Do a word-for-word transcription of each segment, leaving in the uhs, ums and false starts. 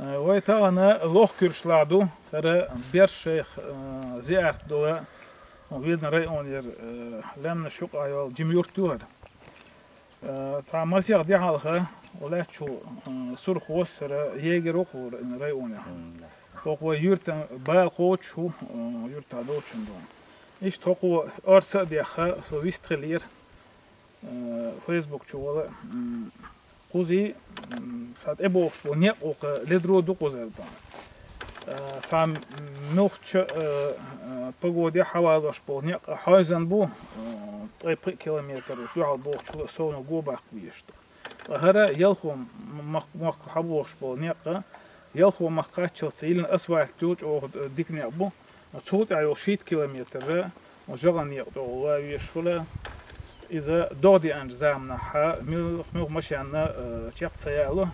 Вай тахана Лохкуьршлахь ду, хӀара Берш-шайх, э, зиярт дола, Веданан районера, э, лаьмнаш юкъахь йолу жима юрт ю хӀара. Э, цхьа масех де хьалха, лаьттачу, э, сурхо а, хӀара егерь ву-кх хӀара районехь. ХӀокху вай юьртан бала кхочуш ву, э, юьртахь долчунна дуьйна. Иштта хӀокхо орца а дехха, со вистхиллера, э, Facebook чу вала, м, кхузий, м, цхьа тӀебогӀуш болу некъ ву-кх, ледара ду кхузара тӀе. Э, цхьа муьлххачу, э, э, погодехь хьавалош болу некъ хьойзан бу, э, ткъе пхи километр, дуьхьал бохучул а совнаха го баккха везаш ду. Ткъа хӀара Ялхо-м-, мах-, махка хьабогӀуш болу некъ, Ялхо-махка кхаччалц йиллина асфальт ю, чӀогӀа дика некъ бу. Цул тӀаьхьа йолу шийтта километр жагӀан некъа тӀехула ван везаш хуьлу. Иза догӀа деанчу заманахь муьлх-, муьлхха машенна, э, чекх ца яло.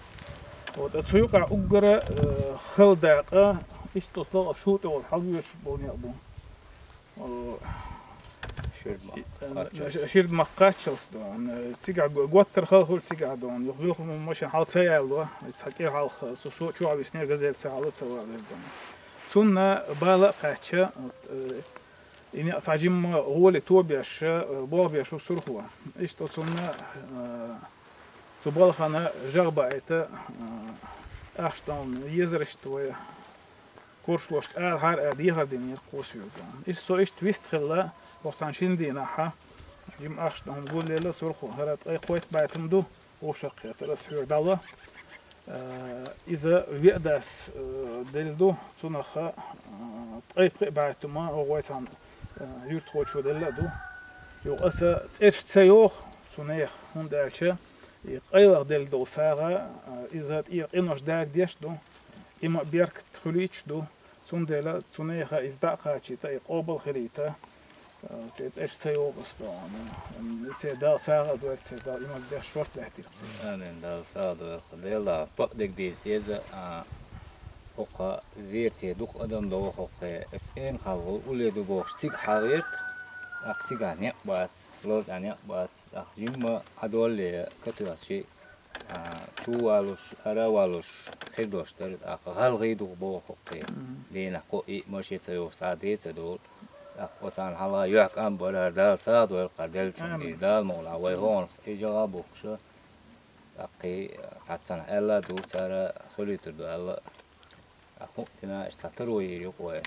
Вот, цу юкъахь уггара, э, хала дакъа, иштта оцу лаха шу тӀехула хьалавоьшуш болу некъ бу. О, Ширдмах. Э, кхаччалц. Ширдмах кхаччалц ду. Э, цигахь го-, готтар хала хуьлу цигахь ду. Юха муьлхха машен хьала ца яло, цхьа кӀира хьалха, со, со чохь виснера, газель ца хьала ца валира ду. Цунна бала а кхаьчча, вот, э, и некъ цхьа жимма гӀоле тобеш, э, болх беш ву сурхо. Иштта цунна, э, цу балхана жагӀа баийта, э, ахча тӀе езаршта вай куршлошка ала хьара а дехар динера кхо соьга. Иштта со иштта вистхилла, хӀокху цхьана шина дийнахь, жима ахча тӀе хӀума гулъелла сурхо, хӀара ткъе кхойтта бӀе тума ду, вовшах кхетар аса хьоьга дӀало. Э, иза веа дас, э, делла ду, цунах, э, ткъе пхи бӀе тума, оха вай цхьана, э, юьртахочо делла а ду. Юха аса цӀераш ца йоху цу нехан, хӀунда аьлча и къайлаха делла долу сагӀа, э, иза тӀера къинош дагадеш а ду, и ма беркат хуьлуьйтуш а ду. Цундела цу нехан иза дӀа а кхачийта, и къобал а хилийта, э, церан цӀераш ца йогӀу аса догӀу. М, церан Дала сагӀа а дойту, церан Дала иман деш шорта лаьттийта церан. Амин, Дала сагӀа дойла. Дела, бакъдерг дийца деза, а, хӀокху зерате дукха адам догӀу хӀокхе, эс эн хьалха улле ду бохуш цига хьагӀерта, тӀаккха цигахь некъ бац, лар тӀехь некъ бац, тӀаккха жимма хьадолле катоьхчий, а, чу а валуш, ара а валуш, хир долуш дара, тӀаккха гӀалгӀай ду боху хӀокхе. Мгм. Дийнахь кхо и машен ца йогӀуш, цхьа де ца долу. ТӀаккха оцарна хьалха юьхькӀам бара, Дала сагӀа дойла кхара деллачунна. Амин. Дала мукъалахь вай хӀокхунах и жагӀа а бухкуша. ТӀаккха и цхьаццанхьа аьлла а ду, цара хуьлуьйтур ду аьлла. ТӀаккха хӀуъа дина иштта цхьа таро йийр ю-кх вай.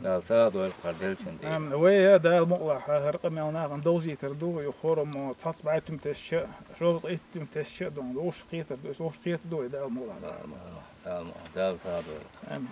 Дала сагӀа дойла кхара деллачунна тӀера. Амин. Вай а Дала мукъалахь хӀара къамел нахана довзийтур ду, юха хӀораммо цхьацца бӀе тума тесча а, шозза ткъе итт тума тесча а ду, вовшах кхетар ду, иза вовшах кхетар ду вай Дала мукъалахь. Дала мукъалахь, Дала мукъалахь, Дала сагӀа дойла. Амин.